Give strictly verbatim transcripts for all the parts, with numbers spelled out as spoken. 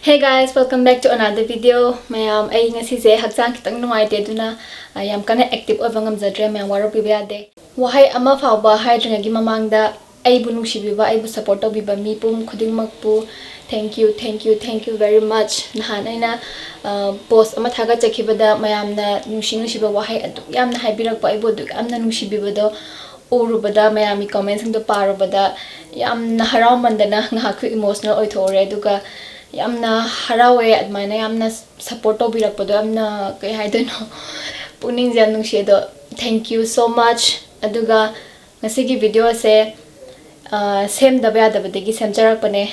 Hey guys, welcome back to another video. ꯃꯌꯥꯝ, ꯑꯩ ꯉꯁꯤꯁꯦ ꯍꯛꯆꯥꯡ ꯈꯤꯇꯪ ꯅꯨꯡꯉꯥꯏꯇꯦ, ꯑꯗꯨꯅ ꯑ, ꯌꯥꯝ ꯀꯟꯅ active ꯑꯣꯏꯕ ꯉꯝꯖꯗ꯭ꯔꯦ꯫ ꯃꯌꯥꯝ ꯋꯥꯔꯧꯕꯤꯕ ꯌꯥꯗꯦ꯫ ꯋꯥꯍꯩ ꯑꯃ ꯐꯥꯎꯕ ꯍꯥꯏꯗ꯭ꯔꯤꯉꯩꯒꯤ ꯃꯃꯥꯡꯗ, ꯑꯩꯕꯨ ꯅꯨꯡꯁꯤꯕꯤꯕ, ꯑꯩꯕꯨ support ꯇꯧꯕꯤꯕ ꯃꯤꯄꯨꯝ ꯈꯨꯗꯤꯡꯃꯛꯄꯨ thank you, thank you, thank you very much. ꯅꯍꯥꯟ ꯑꯩꯅ ꯑ, post ꯑꯃ ꯊꯥꯒꯠꯆꯈꯤꯕꯗ, ꯃꯌꯥꯝꯅ ꯅꯨꯡꯁꯤ ꯅꯨꯡꯁꯤꯕ ꯋꯥꯍꯩ ꯑꯗꯨꯛ ꯌꯥꯝꯅ ꯍꯥꯏꯕꯤꯔꯛꯄ, ꯑꯩꯕꯨ ꯑꯗꯨꯛ ꯌꯥꯝꯅ ꯅꯨꯡꯁꯤꯕꯤꯕꯗꯣ ꯎꯔꯨꯕꯗ, ꯃꯌꯥꯝꯒꯤ commentꯁꯤꯡꯗꯣ ꯄꯥꯔꯨꯕꯗ, ꯌꯥꯝꯅ ꯍꯔꯥꯎꯃꯟꯗꯅ ꯉꯥꯏꯍꯥꯛꯁꯨ emotional ꯑꯣꯏꯊꯣꯛꯎꯔꯦ꯫ ꯑꯗꯨꯒ ꯌꯥꯝꯅ ꯍꯔꯥꯎꯋꯦ, ꯑꯗꯨꯃꯥꯏꯅ ꯌꯥꯝꯅ support ꯇꯧꯕꯤꯔꯛꯄꯗꯣ꯫ ꯌꯥꯝꯅ, ꯀꯩ ꯍꯥꯏꯗꯣꯏꯅꯣ, ꯄꯨꯛꯅꯤꯡꯁꯦ ꯌꯥꯝ ꯅꯨꯡꯁꯤ꯫ ꯑꯗꯣ thank you so much. ꯑꯗꯨꯒ ꯉꯁꯤꯒꯤ video ꯑꯁꯦ, ꯑ, ꯁꯦꯝꯗꯕ ꯌꯥꯗꯕꯗꯒꯤ ꯁꯦꯝꯖꯔꯛꯄꯅꯦ꯫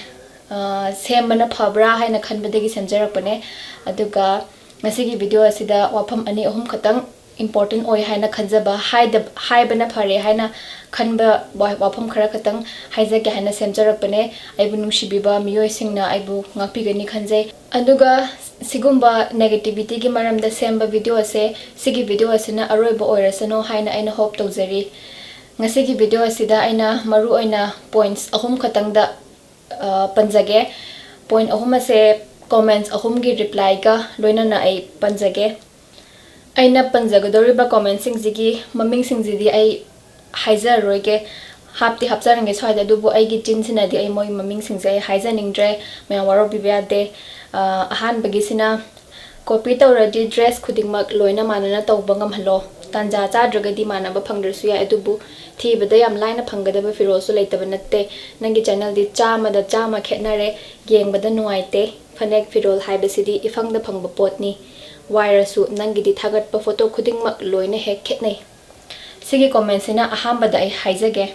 ꯑ, ꯁꯦꯝꯕꯅ ꯐꯕ꯭ꯔꯥ ꯍꯥꯏꯅ ꯈꯟꯕꯗꯒꯤ ꯁꯦꯝꯖꯔꯛꯄꯅꯦ꯫ ꯑꯗꯨꯒ ꯉꯁꯤꯒꯤ video ꯑꯁꯤꯗ ꯋꯥꯐꯝ ꯑꯅꯤ ꯑꯍꯨꯝ ꯈꯛꯇꯪ important ꯑꯣꯏ ꯍꯥꯏꯅ ꯈꯟꯖꯕ, ꯍꯥꯏꯗ-, ꯍꯥꯏꯕꯅ ꯐꯔꯦ ꯍꯥꯏꯅ ꯈꯟꯕ ꯋꯥ-, ꯋꯥꯐꯝ ꯈꯔ ꯈꯛꯇꯪ ꯍꯥꯏꯖꯒꯦ ꯍꯥꯏꯅ ꯁꯦꯝꯖꯔꯛꯄꯅꯦ꯫ ꯑꯩꯕꯨ ꯅꯨꯡꯁꯤꯕꯤꯕ ꯃꯤꯑꯣꯏꯁꯤꯡꯅ ꯑꯩꯕꯨ ꯉꯥꯛꯄꯤꯒꯅꯤ ꯈꯟꯖꯩ꯫ ꯑꯗꯨꯒ ꯁꯤꯒꯨꯝꯕ negativityꯒꯤ ꯃꯔꯝꯗ ꯁꯦꯝꯕ video ꯑꯁꯦ, ꯁꯤꯒꯤ video ꯑꯁꯤꯅ ꯑꯔꯣꯏꯕ ꯑꯣꯏꯔꯁꯅꯨ ꯍꯥꯏꯅ ꯑꯩꯅ hope ꯇꯧꯖꯔꯤ꯫ ꯉꯁꯤꯒꯤ video ꯑꯁꯤꯗ ꯑꯩꯅ ꯃꯔꯨ ꯑꯣꯏꯅ points ꯑꯍꯨꯝ ꯈꯛꯇꯪꯗ, ꯑ, ꯄꯟꯖꯒꯦ꯫ Point ꯑꯍꯨꯝ ꯑꯁꯦ comments ꯑꯍꯨꯝꯒꯤ replyꯒ ꯂꯣꯏꯅꯅ ꯑꯩ ꯄꯟꯖꯒꯦ꯫ ꯑꯩꯅ ꯄꯟꯖꯒꯗꯧꯔꯤꯕ commentꯁꯤꯡꯁꯤꯒꯤ ꯃꯃꯤꯡꯁꯤꯡꯁꯤꯗꯤ ꯑꯩ ꯍꯥꯏꯖꯔꯔꯣꯏꯒꯦ, ꯍꯥꯞꯇꯤ ꯍꯥꯞꯆꯔꯝꯒꯦ ꯁ꯭ꯋꯥꯏꯗ, ꯑꯗꯨꯕꯨ ꯑꯩꯒꯤ ꯆꯤꯟꯁꯤꯅꯗꯤ ꯑꯩ ꯃꯣꯏ ꯃꯃꯤꯡꯁꯤꯡꯁꯦ ꯑꯩ ꯍꯥꯏꯖꯅꯤꯡꯗ꯭ꯔꯦ, ꯃꯌꯥꯝ ꯋꯥꯔꯧꯕꯤꯕ ꯌꯥꯗꯦ꯫ ꯑ, ꯑꯍꯥꯟꯕꯒꯤꯁꯤꯅ, "Copy ꯇꯧꯔꯗꯤ dress ꯈꯨꯗꯤꯡꯃꯛ ꯂꯣꯏꯅ ꯃꯥꯟꯅꯅ ꯇꯧꯕ ꯉꯝꯍꯜꯂꯣ꯫ ꯇꯥꯟꯖꯥ ꯆꯥꯗ꯭ꯔꯒꯗꯤ ꯃꯥꯟꯅꯕ ꯐꯪꯗ꯭ꯔꯁꯨ ꯌꯥꯏ, ꯑꯗꯨꯕꯨ ꯊꯤꯕꯗ ꯌꯥꯝ ꯂꯥꯏꯅ ꯐꯪꯒꯗꯕ ꯐꯤꯔꯣꯜꯁꯨ ꯂꯩꯇꯕ ꯅꯠꯇꯦ꯫ ꯅꯪꯒꯤ channelꯗꯤ ꯆꯥꯝꯃꯗ ꯆꯥꯝꯃ ꯈꯦꯠꯅꯔꯦ, ꯌꯦꯡꯕꯗ ꯅꯨꯡꯉꯥꯏꯇꯦ꯫ ꯐꯅꯦꯛ ꯐꯤꯔꯣꯜ ꯍꯥꯏꯕꯁꯤꯗꯤ ꯏꯐꯪꯗ ꯐꯪꯕ ꯄꯣꯠꯅꯤ꯫ ꯋꯥꯏꯔꯁꯨ ꯅꯪꯒꯤꯗꯤ ꯊꯥꯒꯠꯄ photo ꯈꯨꯗꯤꯡꯃꯛ ꯂꯣꯏꯅ ꯍꯦꯛ ꯈꯦꯠꯅꯩ"꯫ ꯁꯤꯒꯤ commentꯁꯤꯅ ꯑꯍꯥꯟꯕꯗ ꯑꯩ ꯍꯥꯏꯖꯒꯦ꯫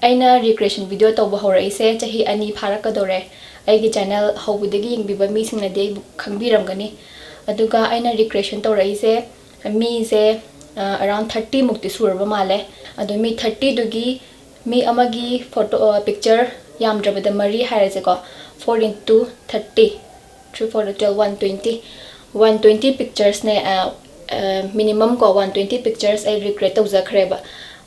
ꯑꯩꯅ recreation video ꯇꯧꯕ ꯍꯧꯔꯛꯏꯁꯦ ꯆꯍꯤ ꯑꯅꯤ ꯐꯥꯔꯛꯀꯗꯧꯔꯦ꯫ ꯑꯩꯒꯤ channel ꯍꯧꯕꯗꯒꯤ ꯌꯦꯡꯕꯤꯕ ꯃꯤꯁꯤꯡꯅꯗꯤ ꯑꯩꯕꯨ ꯈꯪꯕꯤꯔꯝꯒꯅꯤ꯫ ꯑꯗꯨꯒ ꯑꯩꯅ recreation ꯇꯧꯔꯛꯏꯁꯦ ꯃꯤꯁꯦ, ꯑ, around thirty ꯃꯨꯛꯇꯤ ꯁꯨꯔꯕ ꯃꯥꯜꯂꯦ꯫ ꯑꯗꯣ ꯃꯤ thirtyꯗꯨꯒꯤ ꯃꯤ ꯑꯃꯒꯤ photo, ꯑ, picture ꯌꯥꯝꯗ꯭ꯔꯕꯗ ꯃꯔꯤ ꯍꯥꯏꯔꯁꯦꯀꯣ, four into thirty, three four twelve, one twenty, one twenty picturesꯅꯦ, ꯑ, ꯑ, minimum ꯀꯣ, one twenty pictures ꯑꯩ recreate ꯇꯧꯖꯈ꯭ꯔꯦꯕ꯫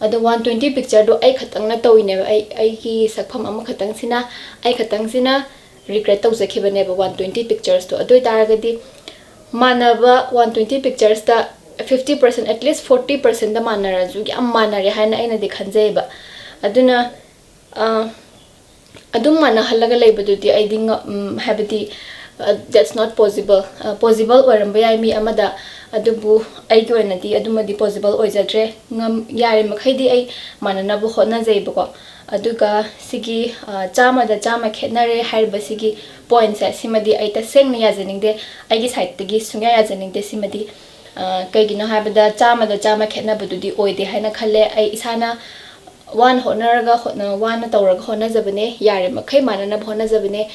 ꯑꯗꯣ one twenty pictureꯗꯣ ꯑꯩ ꯈꯛꯇꯪꯅ ꯇꯧꯔꯤꯅꯦꯕ, ꯑꯩ, ꯑꯩꯒꯤ ꯁꯛꯐꯝ ꯑꯃꯈꯛꯇꯪꯁꯤꯅ, ꯑꯩ ꯈꯛꯇꯪꯁꯤꯅ ꯔꯤꯀ꯭ꯔꯤꯌꯦꯠ ꯇꯧꯖꯈꯤꯕꯅꯦꯕ ꯋꯥꯟ ꯇ꯭ꯋꯦꯟꯇꯤ ꯄꯤꯛꯆꯔꯁꯇꯣ꯫ ꯑꯗꯨ ꯑꯣꯏꯇꯥꯔꯒꯗꯤ ꯃꯥꯟꯅꯕ ꯋꯥꯟ ꯇ꯭ꯋꯦꯟꯇꯤ ꯄꯤꯛꯆꯔꯁꯇ fifty percent, at least forty percentꯗ ꯃꯥꯟꯅꯔꯁꯨ ꯌꯥꯝ ꯃꯥꯟꯅꯔꯦ ꯍꯥꯏꯅ ꯑꯩꯅꯗꯤ ꯈꯟꯖꯩꯕ꯫ ꯑꯗꯨꯅ ꯑ, ꯑꯗꯨꯝ ꯃꯥꯟꯅꯍꯜꯂꯒ ꯂꯩꯕꯗꯨꯗꯤ ꯑꯩꯗꯤ ꯉ-, ꯎꯝ, ꯍꯥꯏꯕꯗꯤ, ꯑ, that's not possible꯫ ꯑ, possible ꯑꯣꯏꯔꯝꯕ ꯌꯥꯏ ꯃꯤ ꯑꯃꯗ, ꯑꯗꯨꯕꯨ ꯑꯩꯒꯤ ꯑꯣꯏꯅꯗꯤ ꯑꯗꯨꯃꯗꯤ possible ꯑꯣꯏꯖꯗ꯭ꯔꯦ꯫ ꯉꯝ-, ꯌꯥꯔꯤꯃꯈꯩꯗꯤ ꯑꯩ ꯃꯥꯟꯅꯅꯕ ꯍꯣꯠꯅꯖꯩꯕꯀꯣ꯫ ꯑꯗꯨꯒ ꯁꯤꯒꯤ, ꯑ, ꯆꯥꯝꯃꯗ ꯆꯥꯝꯃ ꯈꯦꯠꯅꯔꯦ ꯍꯥꯏꯔꯤꯕ ꯁꯤꯒꯤ ꯄꯣꯏꯟꯠꯁꯦ, ꯁꯤꯃꯗꯤ ꯑꯩ ꯇꯁꯦꯡꯅ ꯌꯥꯖꯅꯤꯡꯗꯦ, ꯑꯩꯒꯤ ꯁꯥꯏꯠꯇꯒꯤ ꯁꯨꯡꯌꯥ ꯌꯥꯖꯅꯤꯡꯗꯦ ꯁꯤꯃꯗꯤ꯫ ꯑ, ꯀꯩꯒꯤꯅꯣ ꯍꯥꯏꯕꯗ ꯆꯥꯝꯃꯗ ꯆꯥꯝꯃ ꯈꯦꯠꯅꯕꯗꯨꯗꯤ ꯑꯣꯏꯗꯦ ꯍꯥꯏꯅ ꯈꯜꯂꯦ꯫ ꯑꯩ ꯏꯁꯥꯅ ꯋꯥꯅ ꯍꯣꯠꯅꯔꯒ, ꯍꯣꯠꯅ-, ꯋꯥꯅ ꯇꯧꯔꯒ ꯍꯣꯠꯅꯖꯕꯅꯦ, ꯌꯥꯔꯤꯃꯈꯩ ꯃꯥꯟꯅꯅꯕ ꯍꯣꯠꯅꯖꯕꯅꯦ꯫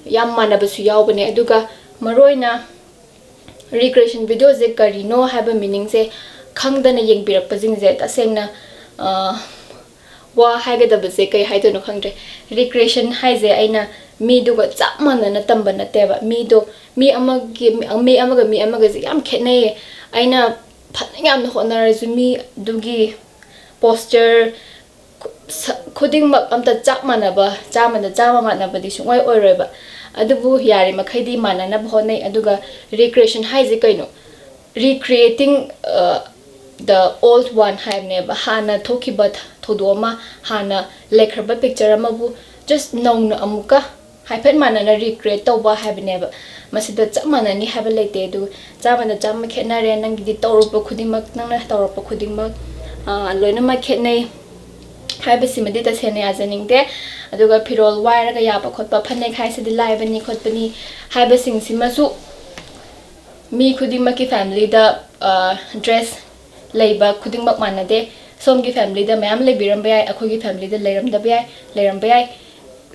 ꯌꯥꯝ ꯃꯥꯟꯅꯕꯁꯨ ꯌꯥꯎꯕꯅꯦ꯫ ꯑꯗꯨꯒ ꯃꯔꯨꯑꯣꯏꯅ recreation videoꯁꯦ ꯀꯔꯤꯅꯣ ꯍꯥꯏꯕ meaningꯁꯦ ꯈꯪꯗꯅ ꯌꯦꯡꯕꯤꯔꯛꯄꯁꯤꯡꯁꯦ ꯇꯁꯦꯡꯅ, ꯑ, ꯋꯥ ꯍꯥꯏꯒꯗꯕꯁꯦ ꯀꯩ ꯍꯥꯏꯗꯣꯏꯅꯣ ꯈꯪꯗ꯭ꯔꯦ꯫ Recreation ꯍꯥꯏꯁꯦ ꯑꯩꯅ ꯃꯤꯗꯨꯒ ꯆꯞ ꯃꯥꯟꯅꯅ ꯇꯝꯕ ꯅꯠꯇꯦꯕ꯫ ꯃꯤꯗꯣ, ꯃꯤ ꯑꯃꯒꯤ, ꯃꯤ ꯑꯃꯒ ꯃꯤ ꯑꯃꯒꯁꯦ ꯌꯥꯝ ꯈꯦꯠꯅꯩꯌꯦ꯫ ꯑꯩꯅ ꯐꯅ ꯌꯥꯝꯅ ꯍꯣꯠꯅꯔꯁꯨ ꯃꯤ ꯑꯗꯨꯒꯤ posture ꯈꯨ-, ꯁ-, ꯈꯨꯗꯤꯡꯃꯛ ꯑꯝꯇ ꯆꯞ ꯃꯥꯟꯅꯕ, ꯆꯥꯝꯃꯗ ꯆꯥꯝꯃ ꯃꯥꯟꯅꯕꯗꯤ ꯁꯨꯡꯑꯣꯏ ꯑꯣꯏꯔꯣꯏꯕ꯫ ꯑꯗꯨꯕꯨ ꯌꯥꯔꯤꯃꯈꯩꯗꯤ ꯃꯥꯟꯅꯅꯕ ꯍꯣꯠꯅꯩ꯫ ꯑꯗꯨꯒ recreation ꯍꯥꯏꯁꯦ ꯀꯩꯅꯣ? Recreating, ꯑ, the old one ꯍꯥꯏꯕꯅꯦꯕ꯫ ꯍꯥꯟꯅ ꯊꯣꯛꯈꯤꯕ ꯊ-, ꯊꯧꯗꯣꯛ ꯑꯃ, ꯍꯥꯟꯅ ꯂꯩꯈ꯭ꯔꯕ ꯄꯤꯛꯆꯔ ꯑꯃꯕꯨ just ꯅꯧꯅ ꯑꯃꯨꯛꯀ ꯍꯥꯏꯐꯦꯠ ꯃꯥꯟꯅꯅ recreate ꯇꯧꯕ ꯍꯥꯏꯕꯅꯦꯕ꯫ ꯃꯁꯤꯗ ꯆꯞ ꯃꯥꯟꯅꯅꯤ ꯍꯥꯏꯕ ꯂꯩꯇꯦ꯫ ꯑꯗꯨ ꯆꯥꯝꯃꯗ ꯆꯥꯝꯃ ꯈꯦꯠꯅꯔꯦ, ꯅꯪꯒꯤꯗꯤ ꯇꯧꯔꯛꯄ ꯈꯨꯗꯤꯡꯃꯛ, ꯅꯪꯅ ꯇꯧꯔꯛꯄ ꯈꯨꯗꯤꯡꯃꯛ, ꯑ, ꯂꯣꯏꯅꯃꯛ ꯈꯦꯠꯅꯩ ꯍꯥꯏꯕꯁꯤꯃꯗꯤ ꯇꯁꯦꯡꯅ ꯌꯥꯖꯅꯤꯡꯗꯦ꯫ ꯑꯗꯨꯒ ꯐꯤꯔꯣꯜ ꯋꯥꯏꯔꯒ ꯌꯥꯕ ꯈꯣꯠꯄ, ꯐꯅꯦꯛ ꯍꯥꯏꯁꯤꯗꯤ ꯂꯥꯏꯕꯅꯤ ꯈꯣꯠꯄꯅꯤ ꯍꯥꯏꯕꯁꯤꯡꯁꯤꯃꯁꯨ ꯃꯤ ꯈꯨꯗꯤꯡꯃꯛꯀꯤ familyꯗ, ꯑ, dress ꯂꯩꯕ ꯈꯨꯗꯤꯡꯃꯛ ꯃꯥꯟꯅꯗꯦ꯫ ꯁꯣꯝꯒꯤ familyꯗ ꯃꯌꯥꯝ ꯂꯩꯕꯤꯔꯝꯕ ꯌꯥꯏ, ꯑꯩꯈꯣꯏꯒꯤ familyꯗ ꯂꯩꯔꯝꯗꯕ ꯌꯥꯏ, ꯂꯩꯔꯝꯕ ꯌꯥꯏ꯫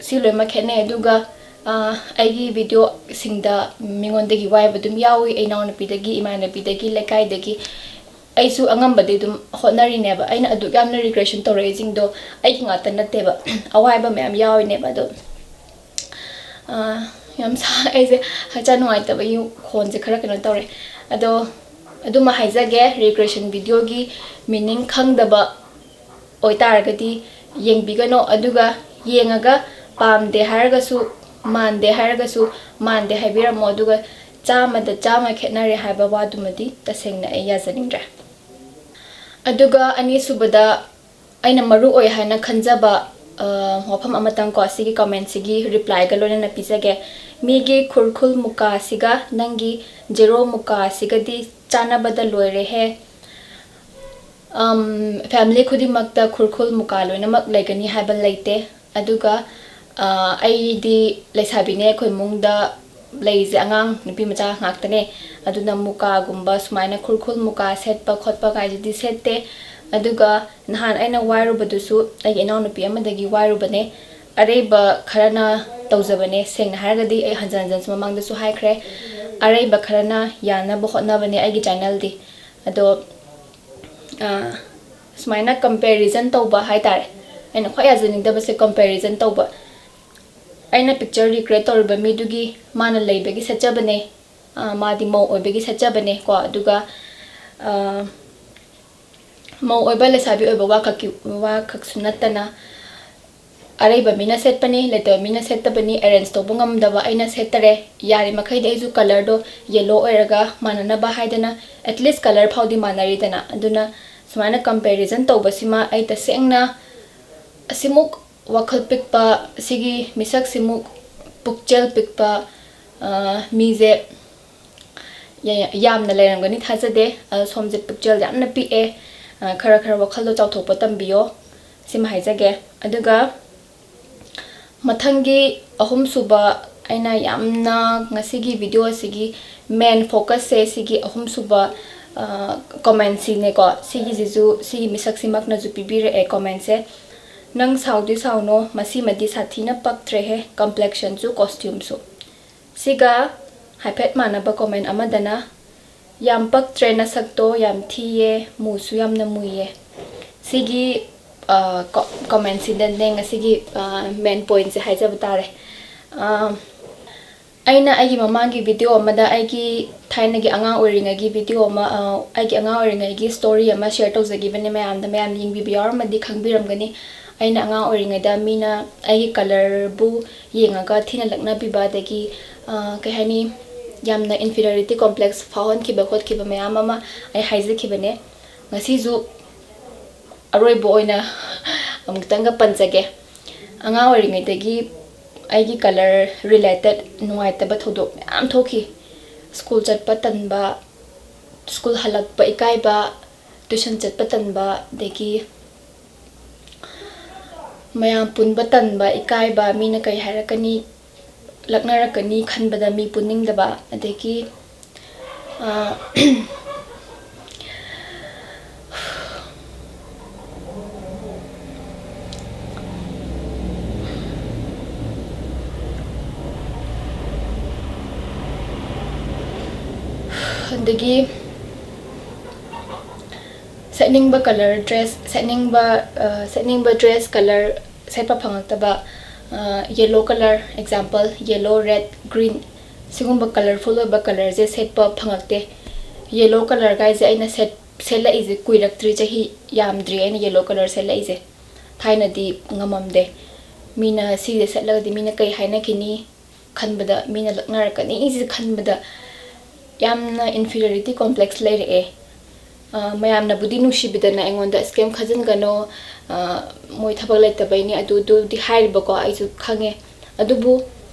ꯁꯤ ꯂꯣꯏꯅꯃꯛ ꯈꯦꯠꯅꯩ꯫ ꯑꯗꯨꯒ, ꯑ, ꯑꯩꯒꯤ videoꯁꯤꯡꯗ ꯃꯤꯉꯣꯟꯗꯒꯤ ꯋꯥꯏꯕ ꯑꯗꯨꯝ ꯌꯥꯎꯏ, ꯏꯅꯥꯎꯅꯨꯄꯤꯗꯒꯤ, ꯏꯃꯥꯟꯅꯕꯤꯗꯒꯤ, ꯂꯩꯀꯥꯏꯗꯒꯤ꯫ ꯑꯩꯁꯨ ꯑꯉꯝꯕꯗꯤ ꯑꯗꯨꯝ ꯍꯣꯠꯅꯔꯤꯅꯦꯕ꯫ ꯑꯩꯅ ꯑꯗꯨꯛ ꯌꯥꯝꯅ recreation ꯇꯧꯔꯛꯏꯁꯤꯡꯗꯣ ꯑꯩꯒꯤ ꯉꯥꯛꯇ ꯅꯠꯇꯦꯕ, ꯑꯋꯥꯏꯕ ꯃꯌꯥꯝ ꯌꯥꯎꯔꯤꯅꯦꯕ꯫ ꯑꯗꯣ, ꯑ, ꯌꯥꯝ ꯁꯥ-, ꯑꯩꯁꯦ ꯍꯛꯆꯥꯡ ꯅꯨꯡꯉꯥꯏꯇꯕꯒꯤ ꯈꯣꯟꯁꯦ ꯈꯔ ꯀꯩꯅꯣ ꯇꯧꯔꯦ꯫ ꯑꯗꯣ ꯑꯗꯨꯃ ꯍꯥꯏꯖꯒꯦ, recreation videoꯒꯤ meaning ꯈꯪꯗꯕ ꯑꯣꯏꯇꯥꯔꯒꯗꯤ ꯌꯦꯡꯕꯤꯒꯅꯣ꯫ ꯑꯗꯨꯒ ꯌꯦꯡꯉꯒ ꯄꯥꯝꯗꯦ ꯍꯥꯏꯔꯒꯁꯨ ꯃꯥꯟꯗꯦ ꯍꯥꯏꯔꯒꯁꯨ ꯃꯥꯟꯗꯦ ꯍꯥꯏꯕꯤꯔꯝꯃꯣ, ꯑꯗꯨꯒ ꯆꯥꯝꯃꯗ ꯆꯥꯝꯃ ꯈꯦꯠꯅꯔꯦ ꯍꯥꯏꯕ ꯋꯥꯗꯨꯃꯗꯤ ꯇꯁꯦꯡꯅ ꯑꯩ ꯌꯥꯖꯅꯤꯡꯗ꯭ꯔꯦ꯫ ꯑꯗꯨꯒ ꯑꯅꯤꯁꯨꯕꯗ, ꯑꯩꯅ ꯃꯔꯨ ꯑꯣꯏ ꯍꯥꯏꯅ ꯈꯟꯖꯕ, ꯑ, ꯋꯥꯐꯝ ꯑꯃꯇꯪ ꯀꯣ, ꯁꯤꯒꯤ comment-ꯁꯤꯒꯤ reply-ꯒ ꯂꯣꯏꯅꯅ ꯄꯤꯖꯒꯦ꯫ ꯃꯤꯒꯤ ꯈꯨꯔꯈꯨꯜ ꯃꯨꯀꯥꯁꯤꯒ ꯅꯪꯒꯤ ꯖꯦꯔꯣ ꯃꯨꯀꯥꯁꯤꯒꯗꯤ ꯆꯥꯟꯅꯕꯗ ꯂꯣꯏꯔꯦꯍꯦ꯫ ꯑꯝ, family ꯈꯨꯗꯤꯡꯃꯛꯇ ꯈꯨꯔꯈꯨꯜ ꯃꯨꯀꯥ ꯂꯣꯏꯅꯃꯛ ꯂꯩꯒꯅꯤ ꯍꯥꯏꯕ ꯂꯩꯇꯦ꯫ ꯑꯗꯨꯒ, ꯑ, ꯑꯩꯗꯤ ꯂꯩꯁꯥꯕꯤꯅꯦ, ꯑꯩꯈꯣꯏ ꯏꯃꯨꯡꯗ ꯂꯩꯔꯤꯁꯦ ꯑꯉꯥꯡ ꯅꯨꯄꯤ ꯃꯆꯥ ꯉꯥꯛꯇꯅꯦ꯫ ꯑꯗꯨꯅ ꯃꯨꯀꯥꯒꯨꯝꯕ ꯁꯨꯃꯥꯏꯅ ꯈꯨꯔꯈꯨꯜ ꯃꯨꯀꯥ ꯁꯦꯠꯄ ꯈꯣꯠꯄ ꯀꯥꯏꯁꯤꯗꯤ ꯁꯦꯠꯇꯦ꯫ ꯑꯗꯨꯒ ꯅꯍꯥꯟ ꯑꯩꯅ ꯋꯥꯏꯔꯨꯕꯗꯨꯁꯨ ꯑꯩꯒꯤ ꯏꯅꯥꯎꯅꯨꯄꯤ ꯑꯃꯗꯒꯤ ꯋꯥꯏꯔꯨꯕꯅꯦ꯫ ꯑꯔꯩꯕ ꯈꯔꯅ ꯇꯧꯖꯕꯅꯦ꯫ ꯁꯦꯡꯅ ꯍꯥꯏꯔꯒꯗꯤ ꯑꯩ ꯍꯟꯖꯟ ꯍꯟꯖꯟꯁꯨ ꯃꯃꯥꯡꯗꯁꯨ ꯍꯥꯏꯈ꯭ꯔꯦ, ꯑꯔꯩꯕ ꯈꯔꯅ ꯌꯥꯅꯕ ꯍꯣꯠꯅꯕꯅꯦ ꯑꯩꯒꯤ channel-ꯗꯤ꯫ ꯑꯗꯣ, ꯑ, ꯁꯨꯃꯥꯏꯅ comparison ꯇꯧꯕ ꯍꯥꯏ ꯇꯥꯔꯦ꯫ ꯑꯩꯅ ꯈ꯭ꯋꯥꯏ ꯌꯥꯖꯅꯤꯡꯗꯕꯁꯦ comparison ꯇꯧꯕ꯫ ꯑꯩꯅ picture recreate ꯇꯧꯔꯤꯕ ꯃꯤꯗꯨꯒꯤ ꯃꯥꯅ ꯂꯩꯕꯒꯤ ꯁꯦꯠꯆꯕꯅꯦ, ꯑ, ꯃꯥꯗꯤ ꯃꯧ ꯑꯣꯏꯕꯒꯤ ꯁꯦꯠꯆꯕꯅꯦ ꯀꯣ꯫ ꯑꯗꯨꯒ, ꯑ, ꯃꯧ ꯑꯣꯏꯕ ꯂꯩꯁꯥꯕꯤ ꯑꯣꯏꯕ ꯋꯥ ꯈꯛꯀꯤ, ꯋꯥ ꯈꯛꯁꯨ ꯅꯠꯇꯅ, ꯑꯔꯩꯕ ꯃꯤꯅ ꯁꯦꯠꯄꯅꯤ, ꯂꯩꯇꯕ ꯃꯤꯅ ꯁꯦꯠꯇꯕꯅꯤ, arrange ꯇꯧꯕ ꯉꯝꯗꯕ ꯑꯩꯅ ꯁꯦꯠꯇꯔꯦ꯫ ꯌꯥꯔꯤꯃꯈꯩꯗꯤ ꯑꯩꯁꯨ colour-ꯗꯣ yellow ꯑꯣꯏꯔꯒ ꯃꯥꯟꯅꯅꯕ ꯍꯥꯏꯗꯅ, at least colour ꯐꯥꯎꯗꯤ ꯃꯥꯟꯅꯔꯤꯗꯅ꯫ ꯑꯗꯨꯅ ꯁꯨꯃꯥꯏꯅ comparison ꯇꯧꯕꯁꯤꯃ ꯑꯩ ꯇꯁꯦꯡꯅ ꯑꯁꯤꯃꯨꯛ ꯋꯥꯈꯜ ꯄꯤꯛꯄ, ꯁꯤꯒꯤ ꯃꯤꯁꯛꯁꯤꯃꯨꯛ ꯄꯨꯛꯆꯦꯜ ꯄꯤꯛꯄ, ꯑ, ꯃꯤꯁꯦ ꯌꯥ-, ꯌꯥꯝꯅ ꯂꯩꯔꯝꯒꯅꯤ ꯊꯥꯖꯗꯦ꯫ ꯑ, ꯁꯣꯝꯁꯦ ꯄꯨꯛꯆꯦꯜ ꯌꯥꯝꯅ ꯄꯤꯛꯑꯦ꯫ ꯑ, ꯈꯔ ꯈꯔ ꯋꯥꯈꯜꯗꯣ ꯆꯥꯎꯊꯣꯛꯄ ꯇꯝꯕꯤꯌꯣ, ꯁꯤꯃ ꯍꯥꯏꯖꯒꯦ꯫ ꯑꯗꯨꯒ ꯃꯊꯪꯒꯤ ꯑꯍꯨꯝꯁꯨꯕ, ꯑꯩꯅ ꯌꯥꯝꯅ ꯉꯁꯤꯒꯤ video ꯑꯁꯤꯒꯤ main focus-ꯁꯦ ꯁꯤꯒꯤ ꯑꯍꯨꯝꯁꯨꯕ, ꯑ, comment-ꯁꯤꯅꯦꯀꯣ꯫ ꯁꯤꯒꯤꯁꯤꯁꯨ, ꯁꯤꯒꯤ ꯃꯤꯁꯛꯁꯤꯃꯛꯅꯁꯨ ꯄꯤꯕꯤꯔꯛꯑꯦ comment-ꯁꯦ꯫ "ꯅꯪ ꯁꯥꯎꯗꯤ ꯁꯥꯎꯅꯣ, ꯃꯁꯤꯃꯗꯤ ꯁꯥꯊꯤꯅ ꯄꯛꯇ꯭ꯔꯦꯍꯦ, complexion-ꯁꯨ costume-ꯁꯨ"꯫ ꯁꯤꯒ ꯍꯥꯏꯐꯦꯠ ꯃꯥꯟꯅꯕ comment ꯑꯃꯗꯅ, "ꯌꯥꯝ ꯄꯛꯇ꯭ꯔꯦ ꯅꯁꯛꯇꯣ, ꯌꯥꯝ ꯊꯤꯌꯦ, ꯃꯨꯁꯨ ꯌꯥꯝꯅ ꯃꯨꯏꯌꯦ"꯫ ꯁꯤꯒꯤ, ꯑ, ꯀꯣ-, comment-ꯁꯤꯗꯅꯦ ꯉꯁꯤꯒꯤ, ꯑ, main point-ꯁꯦ ꯍꯥꯏꯖꯕ ꯇꯥꯔꯦ꯫ ꯑ, ꯑꯩꯅ ꯑꯩꯒꯤ ꯃꯃꯥꯡꯒꯤ video ꯑꯃꯗ ꯑꯩꯒꯤ ꯊꯥꯏꯅꯒꯤ ꯑꯉꯥꯡ ꯑꯣꯏꯔꯤꯉꯩꯒꯤ video ꯑꯃ, ꯑ, ꯑꯩꯒꯤ ꯑꯉꯥꯡ ꯑꯣꯏꯔꯤꯉꯩꯒꯤ story ꯑꯃ share ꯇꯧꯖꯈꯤꯕꯅꯦ ꯃꯌꯥꯝꯗ꯫ ꯃꯌꯥꯝ ꯌꯦꯡꯕꯤꯕ ꯌꯥꯎꯔꯝꯃꯗꯤ ꯈꯪꯕꯤꯔꯝꯒꯅꯤ꯫ ꯑꯩꯅ ꯑꯉꯥꯡ ꯑꯣꯏꯔꯤꯉꯩꯗ ꯃꯤꯅ ꯑꯩꯒꯤ ꯀꯂꯔꯕꯨ ꯌꯦꯡꯉꯒ ꯊꯤꯅ ꯂꯛꯅꯕꯤꯕ, ꯑꯗꯒꯤ, ꯑ, ꯀꯩ ꯍꯥꯏꯅꯤ, ꯌꯥꯝꯅ inferiority complex ꯐꯥꯎꯍꯟꯈꯤꯕ ꯈꯣꯠꯈꯤꯕ ꯃꯌꯥꯝ ꯑꯃ ꯑꯩ ꯍꯥꯏꯖꯈꯤꯕꯅꯦ꯫ ꯉꯁꯤꯁꯨ ꯑꯔꯣꯏꯕ ꯑꯣꯏꯅ ꯑꯃꯨꯛꯇꯪꯒ ꯄꯟꯖꯒꯦ꯫ ꯑꯉꯥꯡ ꯑꯣꯏꯔꯤꯉꯩꯗꯒꯤ ꯑꯩꯒꯤ colour related ꯅꯨꯡꯉꯥꯏꯇꯕ ꯊꯧꯗꯣꯛ ꯃꯌꯥꯝ ꯊꯣꯛꯈꯤ꯫ ꯁ꯭ꯀꯨꯜ ꯆꯠꯄ ꯇꯟꯕ, ꯁ꯭ꯀꯨꯜ ꯍꯜꯂꯛꯄ ꯏꯀꯥꯏꯕ, ꯇ꯭ꯌꯨꯁꯟ ꯆꯠꯄ ꯇꯟꯕ, ꯑꯗꯒꯤ ꯃꯌꯥꯝ ꯄꯨꯟꯕ ꯇꯟꯕ, ꯏꯀꯥꯏꯕ, ꯃꯤꯅ ꯀꯩ ꯍꯥꯏꯔꯛꯀꯅꯤ, ꯂꯛꯅꯔꯛꯀꯅꯤ ꯈꯟꯕꯗ ꯃꯤ ꯄꯨꯟꯅꯤꯡꯗꯕ, ꯑꯗꯒꯤ, ꯑ, ꯑꯗꯒꯤ ꯁꯦꯠꯅꯤꯡꯕ colour dress, ꯁꯦꯠꯅꯤꯡꯕ, ꯑ, ꯁꯦꯠꯅꯤꯡꯕ dress colour ꯁꯦꯠꯄ ꯐꯪꯉꯛꯇꯕ, ꯑ, yellow colour, example, yellow, red, green, ꯁꯤꯒꯨꯝꯕ colourful ꯑꯣꯏꯕ colourꯁꯦ ꯁꯦꯠꯄ ꯐꯪꯉꯛꯇꯦ꯫ Yellow colour ꯒꯥꯏꯁꯦ ꯑꯩꯅ ꯁꯦꯠ-, ꯁꯦꯠꯂꯛꯏꯁꯦ ꯀꯨꯏꯔꯛꯇ꯭ꯔꯤ, ꯆꯍꯤ ꯌꯥꯝꯗ꯭ꯔꯤ ꯑꯩꯅ yellow colour ꯁꯦꯠꯂꯛꯏꯁꯦ꯫ ꯊꯥꯏꯅꯗꯤ ꯉꯝꯃꯝꯗꯦ꯫ ꯃꯤꯅ ꯁꯤꯁꯦ ꯁꯦꯠꯂꯒꯗꯤ ꯃꯤꯅ ꯀꯩ ꯍꯥꯏꯅꯈꯤꯅꯤ ꯈꯟꯕꯗ, ꯃꯤꯅ ꯂꯛꯅꯔꯛꯀꯅꯤ ꯁꯤ ꯈꯟꯕꯗ ꯌꯥꯝꯅ inferiority complex ꯂꯩꯔꯛꯑꯦ꯫ ꯑ, ꯃꯌꯥꯝꯅꯕꯨꯗꯤ ꯅꯨꯡꯁꯤꯕꯤꯗꯅ ꯑꯩꯉꯣꯟꯗ "ꯑꯁ, ꯀꯩꯝ ꯈꯟꯖꯤꯟꯒꯅꯣ, ꯑ, ꯃꯣꯏ ꯊꯕꯛ ꯂꯩꯇꯕꯩꯅꯤ", ꯑꯗꯨ ꯑꯗꯨꯗꯤ ꯍꯥꯏꯔꯤꯕꯀꯣ, ꯑꯩꯁꯨ ꯈꯪꯉꯦ꯫ ꯑꯗꯨꯕꯨ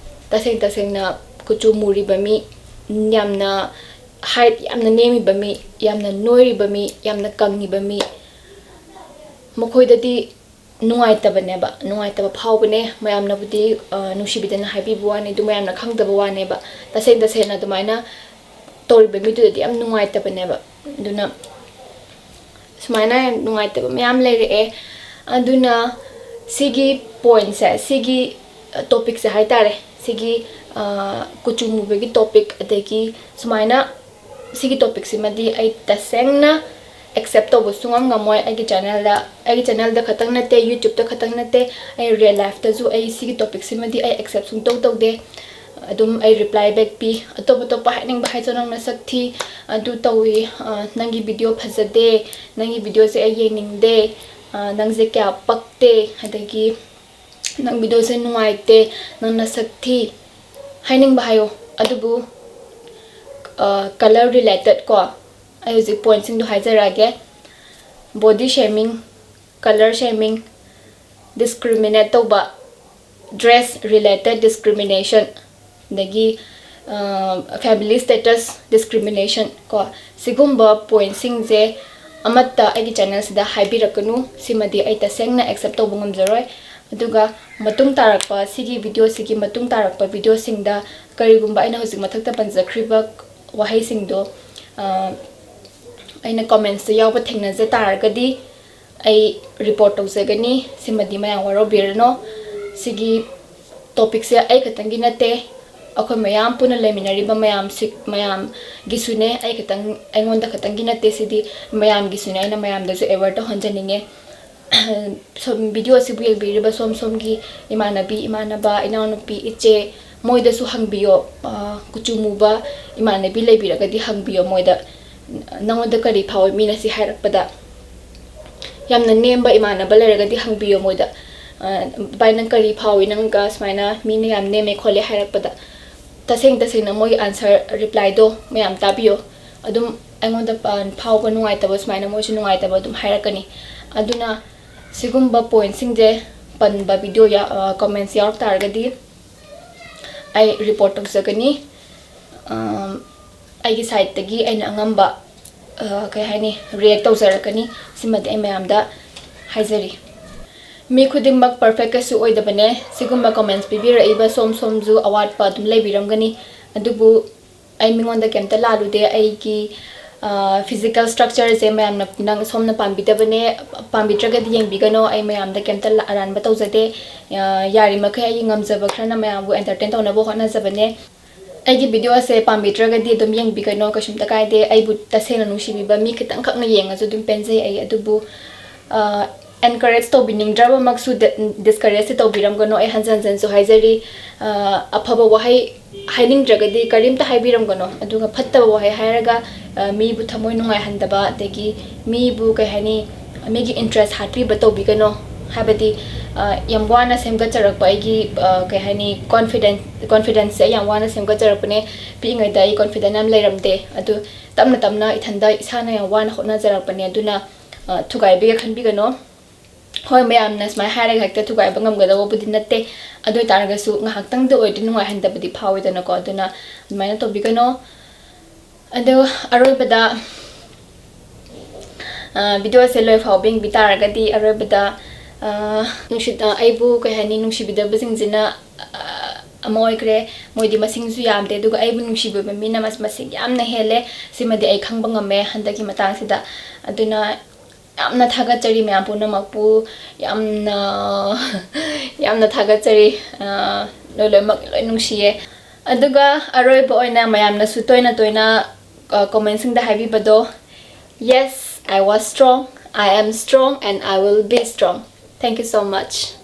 ꯇꯁꯦꯡ ꯇꯁꯦꯡꯅ ꯀꯨꯆꯨ ꯃꯨꯔꯤꯕ ꯃꯤ, ꯌꯥꯝꯅ height ꯌꯥꯝꯅ ꯅꯦꯝꯃꯤꯕ ꯃꯤ, ꯌꯥꯝꯅ ꯅꯣꯏꯔꯤꯕ ꯃꯤ, ꯌꯥꯝꯅ ꯀꯪꯉꯤꯕ ꯃꯤ, ꯃꯈꯣꯏꯗꯗꯤ ꯅꯨꯡꯉꯥꯏꯇꯕꯅꯦꯕ, ꯅꯨꯡꯉꯥꯏꯇꯕ ꯐꯥꯎꯕꯅꯦ꯫ ꯃꯌꯥꯝꯅꯕꯨꯗꯤ, ꯑ, ꯅꯨꯡꯁꯤꯕꯤꯗꯅ ꯍꯥꯏꯕꯤꯕ ꯋꯥꯅꯤ, ꯑꯗꯨ ꯃꯌꯥꯝꯅ ꯈꯪꯗꯕ ꯋꯥꯅꯦꯕ꯫ ꯇꯁꯦꯡ ꯇꯁꯦꯡꯅ ꯑꯗꯨꯃꯥꯏꯅ ꯇꯧꯔꯤꯕ ꯃꯤꯗꯨꯗꯗꯤ ꯌꯥꯝ ꯅꯨꯡꯉꯥꯏꯇꯕꯅꯦꯕ꯫ ꯑꯗꯨꯅ ꯁꯨꯃꯥꯏꯅ ꯌꯥꯝ ꯅꯨꯡꯉꯥꯏꯇꯕ ꯃꯌꯥꯝ ꯂꯩꯔꯛꯑꯦ꯫ ꯑꯗꯨꯅ ꯁꯤꯒꯤ pointꯁꯦ, ꯁꯤꯒꯤ topicꯁꯦ ꯍꯥꯏ ꯇꯥꯔꯦ, ꯁꯤꯒꯤ, ꯑ, ꯀꯨꯆꯨ ꯃꯨꯕꯒꯤ topic, ꯑꯗꯒꯤ ꯁꯨꯃꯥꯏꯅ ꯁꯤꯒꯤ topicꯁꯤꯃꯗꯤ ꯑꯩ ꯇꯁꯦꯡꯅ accept ꯇꯧꯕ ꯁꯨꯡꯉꯝ ꯉꯝꯃꯣꯏ꯫ ꯑꯩꯒꯤ channelꯗ, ꯑꯩꯒꯤ channelꯗ ꯈꯛꯇꯪ ꯅꯠꯇꯦ, YouTubeꯇ ꯈꯛꯇꯪ ꯅꯠꯇꯦ, ꯑꯩ real lifeꯇꯁꯨ ꯑꯩ ꯁꯤꯒꯤ topicꯁꯤꯃꯗꯤ ꯑꯩ accept ꯁꯨꯡꯇꯧ ꯇꯧꯗꯦ꯫ ꯑꯗꯨꯝ ꯑꯩ reply back ꯄꯤ꯫ ꯑꯇꯣꯞ ꯑꯇꯣꯞꯄ ꯍꯥꯏꯅꯤꯡꯕ ꯍꯥꯏꯖꯧ, "ꯅꯪ ꯅꯁꯛ ꯊꯤ, ꯑꯗꯨ ꯇꯧꯏ, ꯑ, ꯅꯪꯒꯤ video ꯐꯖꯗꯦ, ꯅꯪꯒꯤ videoꯁꯦ ꯑꯩ ꯌꯦꯡꯅꯤꯡꯗꯦ", ꯑ, ꯅꯪꯁꯦ ꯀꯌꯥ ꯄꯛꯇꯦ, ꯑꯗꯒꯤ ꯅꯪ videoꯁꯦ ꯅꯨꯡꯉꯥꯏꯇꯦ, ꯅꯪ ꯅꯁꯛ ꯊꯤ ꯍꯥꯏꯅꯤꯡꯕ ꯍꯥꯏꯌꯣ꯫ ꯑꯗꯨꯕꯨ, ꯑ, colour related ꯀꯣ, ꯑꯩ ꯍꯧꯖꯤꯛ pointꯁꯤꯡꯗꯣ ꯍꯥꯏꯖꯔꯛꯑꯒꯦ꯫ Body shaming, colour shaming, discriminate ꯇꯧꯕ, dress related discrimination, ꯑꯗꯒꯤ, ꯑ, family status discrimination ꯀꯣ, ꯁꯤꯒꯨꯝꯕ pointꯁꯤꯡꯁꯦ ꯑꯃꯠꯇ ꯑꯩꯒꯤ channelꯁꯤꯗ ꯍꯥꯏꯕꯤꯔꯛꯀꯅꯨ꯫ ꯁꯤꯃꯗꯤ ꯑꯩ ꯇꯁꯦꯡꯅ accept ꯇꯧꯕ ꯉꯝꯖꯔꯣꯏ꯫ ꯑꯗꯨꯒ ꯃꯇꯨꯡ ꯇꯥꯔꯛꯄ, ꯁꯤꯒꯤ videoꯁꯤꯒꯤ ꯃꯇꯨꯡ ꯇꯥꯔꯛꯄ videoꯁꯤꯡꯗ ꯀꯔꯤꯒꯨꯝꯕ ꯑꯩꯅ ꯍꯧꯖꯤꯛ ꯃꯊꯛꯇ ꯄꯟꯖꯈ꯭ꯔꯤꯕ ꯋꯥꯍꯩꯁꯤꯡꯗꯣ, ꯑ, ꯑꯩꯅ commentsꯇ ꯌꯥꯎꯕ ꯊꯦꯡꯅꯖ ꯇꯥꯔꯒꯗꯤ, ꯑꯩ report ꯇꯧꯖꯒꯅꯤ꯫ ꯁꯤꯃꯗꯤ ꯃꯌꯥꯝ ꯋꯥꯔꯧꯕꯤꯔꯅꯨ꯫ ꯁꯤꯒꯤ topicꯁꯦ ꯑꯩ ꯈꯛꯇꯪꯒꯤ ꯅꯠꯇꯦ, ꯑꯩꯈꯣꯏ ꯃꯌꯥꯝ ꯄꯨꯟꯅ ꯂꯩꯃꯤꯟꯅꯔꯤꯕ ꯃꯌꯥꯝꯁꯤ, ꯃꯌꯥꯝꯒꯤꯁꯨꯅꯦ꯫ ꯑꯩ ꯈꯛꯇꯪ, ꯑꯩꯉꯣꯟꯗ ꯈꯛꯇꯪꯒꯤ ꯅꯠꯇꯦ ꯁꯤꯗꯤ, ꯃꯌꯥꯝꯒꯤꯁꯨꯅꯦ꯫ ꯑꯩꯅ ꯃꯌꯥꯝꯗꯁꯨ aware ꯇꯧꯍꯟꯖꯅꯤꯡꯉꯦ꯫ ꯁꯣꯝ video ꯑꯁꯤꯕꯨ ꯌꯦꯡꯕꯤꯔꯤꯕ ꯁꯣꯝ ꯁꯣꯝꯒꯤ ꯏꯃꯥꯟꯅꯕꯤ, ꯏꯃꯥꯟꯅꯕ, ꯏꯅꯥꯎꯅꯨꯄꯤ, ꯏꯆꯦ, ꯃꯣꯏꯗꯁꯨ ꯍꯪꯕꯤꯌꯣ꯫ ꯑ, ꯀꯨꯆꯨ ꯃꯨꯕ ꯏꯃꯥꯟꯅꯕꯤ ꯂꯩꯕꯤꯔꯒꯗꯤ ꯍꯪꯕꯤꯌꯣ ꯃꯣꯏꯗ, "ꯅꯉꯣꯟꯗ ꯀꯔꯤ ꯐꯥꯎꯏ ꯃꯤꯅ ꯁꯤ ꯍꯥꯏꯔꯛꯄꯗ?" ꯌꯥꯝꯅ ꯅꯦꯝꯕ ꯏꯃꯥꯟꯅꯕ ꯂꯩꯔꯒꯗꯤ ꯍꯪꯕꯤꯌꯣ ꯃꯣꯏꯗ, ꯑ, "ꯚꯥꯏ, ꯅꯪ ꯀꯔꯤ ꯐꯥꯎꯏ? ꯅꯪꯒ ꯁꯨꯃꯥꯏꯅ ꯃꯤꯅ ꯌꯥꯝ ꯅꯦꯝꯃꯦ ꯈꯣꯠꯂꯦ ꯍꯥꯏꯔꯛꯄꯗ", ꯇꯁꯦꯡ ꯇꯁꯦꯡꯅ ꯃꯣꯏꯒꯤ answer, replyꯗꯣ ꯃꯌꯥꯝ ꯇꯥꯕꯤꯌꯣ꯫ ꯑꯗꯨꯝ ꯑꯩꯉꯣꯟꯗ ꯄ-, ꯐꯥꯎꯕ ꯅꯨꯡꯉꯥꯏꯇꯕ ꯁꯨꯃꯥꯏꯅ ꯃꯣꯏꯁꯨ ꯅꯨꯡꯉꯥꯏꯇꯕ ꯑꯗꯨꯝ ꯍꯥꯏꯔꯛꯀꯅꯤ꯫ ꯑꯗꯨꯅ ꯁꯤꯒꯨꯝꯕ pointꯁꯤꯡꯁꯦ ꯄꯟꯕ video ꯌꯥ-, ꯑ, comments ꯌꯥꯎꯔꯛ ꯇꯥꯔꯒꯗꯤ ꯑꯩ report ꯇꯧꯖꯒꯅꯤ꯫ ꯑꯝ, ꯑꯩꯒꯤ sideꯇꯒꯤ ꯑꯩꯅ ꯑꯉꯝꯕ, ꯑ, ꯀꯩ ꯍꯥꯏꯅꯤ, react ꯇꯧꯖꯔꯛꯀꯅꯤ꯫ ꯁꯤꯃꯗꯤ ꯑꯩ ꯃꯌꯥꯝꯗ ꯍꯥꯏꯖꯔꯤ꯫ ꯃꯤ ꯈꯨꯗꯤꯡꯃꯛ perfect ꯀꯩꯁꯨ ꯑꯣꯏꯗꯕꯅꯦ꯫ ꯁꯤꯒꯨꯝꯕ comments ꯄꯤꯕꯤꯔꯛꯏꯕ ꯁꯣꯝ ꯁꯣꯝꯁꯨ ꯑꯋꯥꯠꯄ ꯑꯗꯨꯝ ꯂꯩꯕꯤꯔꯝꯒꯅꯤ꯫ ꯑꯗꯨꯕꯨ ꯑꯩ ꯃꯤꯉꯣꯟꯗ ꯀꯩꯝꯇ ꯂꯥꯜꯂꯨꯗꯦ꯫ ꯑꯩꯒꯤ, ꯑ, physical structureꯁꯦ ꯃꯌꯥꯝꯅ, ꯅꯪ ꯁꯣꯝꯅ ꯄꯥꯝꯕꯤꯗꯕꯅꯦ, ꯄꯥꯝꯕꯤꯗ꯭ꯔꯒꯗꯤ ꯌꯦꯡꯕꯤꯒꯅꯣ꯫ ꯑꯩ ꯃꯌꯥꯝꯗ ꯀꯩꯝꯇ ꯂꯥ-, ꯑꯔꯥꯟꯕ ꯇꯧꯖꯗꯦ꯫ ꯑ, ꯌꯥꯔꯤꯃꯈꯩ ꯑꯩꯒꯤ ꯉꯝꯖꯕ ꯈꯔꯅ ꯃꯌꯥꯝꯕꯨ entertain ꯇꯧꯅꯕ ꯍꯣꯠꯅꯖꯕꯅꯦ꯫ ꯑꯩꯒꯤ video ꯑꯁꯦ ꯄꯥꯝꯕꯤꯗ꯭ꯔꯒꯗꯤ ꯑꯗꯨꯝ ꯌꯦꯡꯕꯤꯒꯅꯣ, ꯀꯩꯁꯨꯝꯇ ꯀꯥꯏꯗꯦ꯫ ꯑꯩꯕꯨ ꯇꯁꯦꯡꯅ ꯅꯨꯡꯁꯤꯕꯤꯕ ꯃꯤ ꯈꯤꯇꯪꯈꯛꯅ ꯌꯦꯡꯉꯁꯨ ꯑꯗꯨꯝ ꯄꯦꯟꯖꯩ ꯑꯩ꯫ ꯑꯗꯨꯕꯨ, ꯑ, encourage ꯇꯧꯕꯤꯅꯤꯡꯗ꯭ꯔꯕꯃꯛꯁꯨ ꯗ-, discourageꯇꯤ ꯇꯧꯕꯤꯔꯝꯒꯅꯣ꯫ ꯑꯩ ꯍꯟꯖꯟ ꯍꯟꯖꯟꯁꯨ ꯍꯥꯏꯖꯔꯤ, ꯑ, ꯑꯐꯕ ꯋꯥꯍꯩ ꯍꯥꯏꯅꯤꯡꯗ꯭ꯔꯒꯗꯤ ꯀꯔꯤꯝꯇ ꯍꯥꯏꯕꯤꯔꯝꯒꯅꯣ꯫ ꯑꯗꯨꯒ ꯐꯠꯇꯕ ꯋꯥꯍꯩ ꯍꯥꯏꯔꯒ, ꯑ, ꯃꯤꯕꯨ ꯊꯃꯣꯏ ꯅꯨꯡꯉꯥꯏꯍꯟꯗꯕ, ꯑꯗꯒꯤ ꯃꯤꯕꯨ, ꯀꯩ ꯍꯥꯏꯅꯤ, ꯃꯤꯒꯤ interest ꯍꯥꯠꯄꯤꯕ ꯇꯧꯕꯤꯒꯅꯣ꯫ ꯍꯥꯏꯕꯗꯤ, ꯑ, ꯌꯥꯝ ꯋꯥꯅ ꯁꯦꯝꯒꯠꯆꯔꯛꯄ ꯑꯩꯒꯤ, ꯑ, ꯀꯩ ꯍꯥꯏꯅꯤ, confident, confidence ꯁꯦ ꯑꯩ ꯌꯥꯝ ꯋꯥꯅ ꯁꯦꯝꯒꯠꯆꯔꯛꯄꯅꯦ꯫ ꯄꯤꯛꯏꯉꯩꯗ ꯑꯩ confident ꯌꯥꯝ ꯂꯩꯔꯝꯗꯦ꯫ ꯑꯗꯨ ꯇꯞꯅ ꯇꯞꯅ ꯏꯊꯟꯗ ꯏꯁꯥꯅ ꯌꯥꯝ ꯋꯥꯅ ꯍꯣꯠꯅꯖꯔꯛꯄꯅꯦ꯫ ꯑꯗꯨꯅ, ꯑ, ꯊꯨꯒꯥꯏꯕꯤꯒ ꯈꯟꯕꯤꯒꯅꯣ꯫ ꯍꯣꯏ, ꯃꯌꯥꯝꯅ ꯁꯨꯃꯥꯏꯅ ꯍꯥꯏꯔꯒ ꯍꯦꯛꯇ ꯊꯨꯒꯥꯏꯕ ꯉꯝꯒꯗꯧꯕꯕꯨꯗꯤ ꯅꯠꯇꯦ꯫ ꯑꯗꯨ ꯑꯣꯏ ꯇꯥꯔꯒꯁꯨ ꯉꯥꯏꯍꯥꯛꯇꯪꯗ ꯑꯣꯏꯔꯗꯤ ꯅꯨꯡꯉꯥꯏꯍꯟꯗꯕꯗꯤ ꯐꯥꯎꯋꯤꯗꯅꯀꯣ꯫ ꯑꯗꯨꯅ ꯑꯗꯨꯃꯥꯏꯅ ꯇꯧꯕꯤꯒꯅꯣ꯫ ꯑꯗꯣ ꯑꯔꯣꯏꯕꯗ, ꯑ, video ꯁꯦ ꯂꯣꯏ ꯐꯥꯎꯕ ꯌꯦꯡꯕꯤ ꯇꯥꯔꯒꯗꯤ, ꯑꯔꯣꯏꯕꯗ, ꯑ, ꯅꯨꯡꯁꯤ-, ꯑ, ꯑꯩꯕꯨ, ꯀꯩ ꯍꯥꯏꯅꯤ, ꯅꯨꯡꯁꯤꯕꯤꯗꯕꯁꯤꯡꯁꯤꯅ, ꯑ, ꯑꯃ ꯑꯣꯏꯈ꯭ꯔꯦ꯫ ꯃꯣꯏꯗꯤ ꯃꯁꯤꯡꯁꯨ ꯌꯥꯝꯗꯦ, ꯑꯗꯨꯒ ꯑꯩꯕꯨ ꯅꯨꯡꯁꯤꯕꯤꯕ ꯃꯤꯅ ꯃꯁ-, ꯃꯁꯤꯡ ꯌꯥꯝꯅ ꯍꯦꯜꯂꯦ꯫ ꯁꯤꯃꯗꯤ ꯑꯩ ꯈꯪꯕ ꯉꯝꯃꯦ ꯍꯟꯗꯛꯀꯤ ꯃꯇꯥꯡꯁꯤꯗ꯫ ꯑꯗꯨꯅ ꯌꯥꯝꯅ ꯊꯥꯒꯠꯆꯔꯤ ꯃꯌꯥꯝ ꯄꯨꯝꯅꯃꯛꯄꯨ, ꯌꯥꯝꯅ, ꯌꯥꯝꯅ ꯊꯥꯒꯠꯆꯔꯤ꯫ ꯑ, ꯅꯣꯏ ꯂꯣꯏꯅꯃꯛ ꯂꯣꯏ ꯅꯨꯡꯁꯤꯌꯦ꯫ ꯑꯗꯨꯒ ꯑꯔꯣꯏꯕ ꯑꯣꯏꯅ ꯃꯌꯥꯝꯅꯁꯨ ꯇꯣꯏꯅ ꯇꯣꯏꯅ, ꯑ, comment ꯁꯤꯡꯗ ꯍꯥꯏꯕꯤꯕꯗꯣ, "Yes, I was strong, I am strong, and I will be strong." Thank you so much.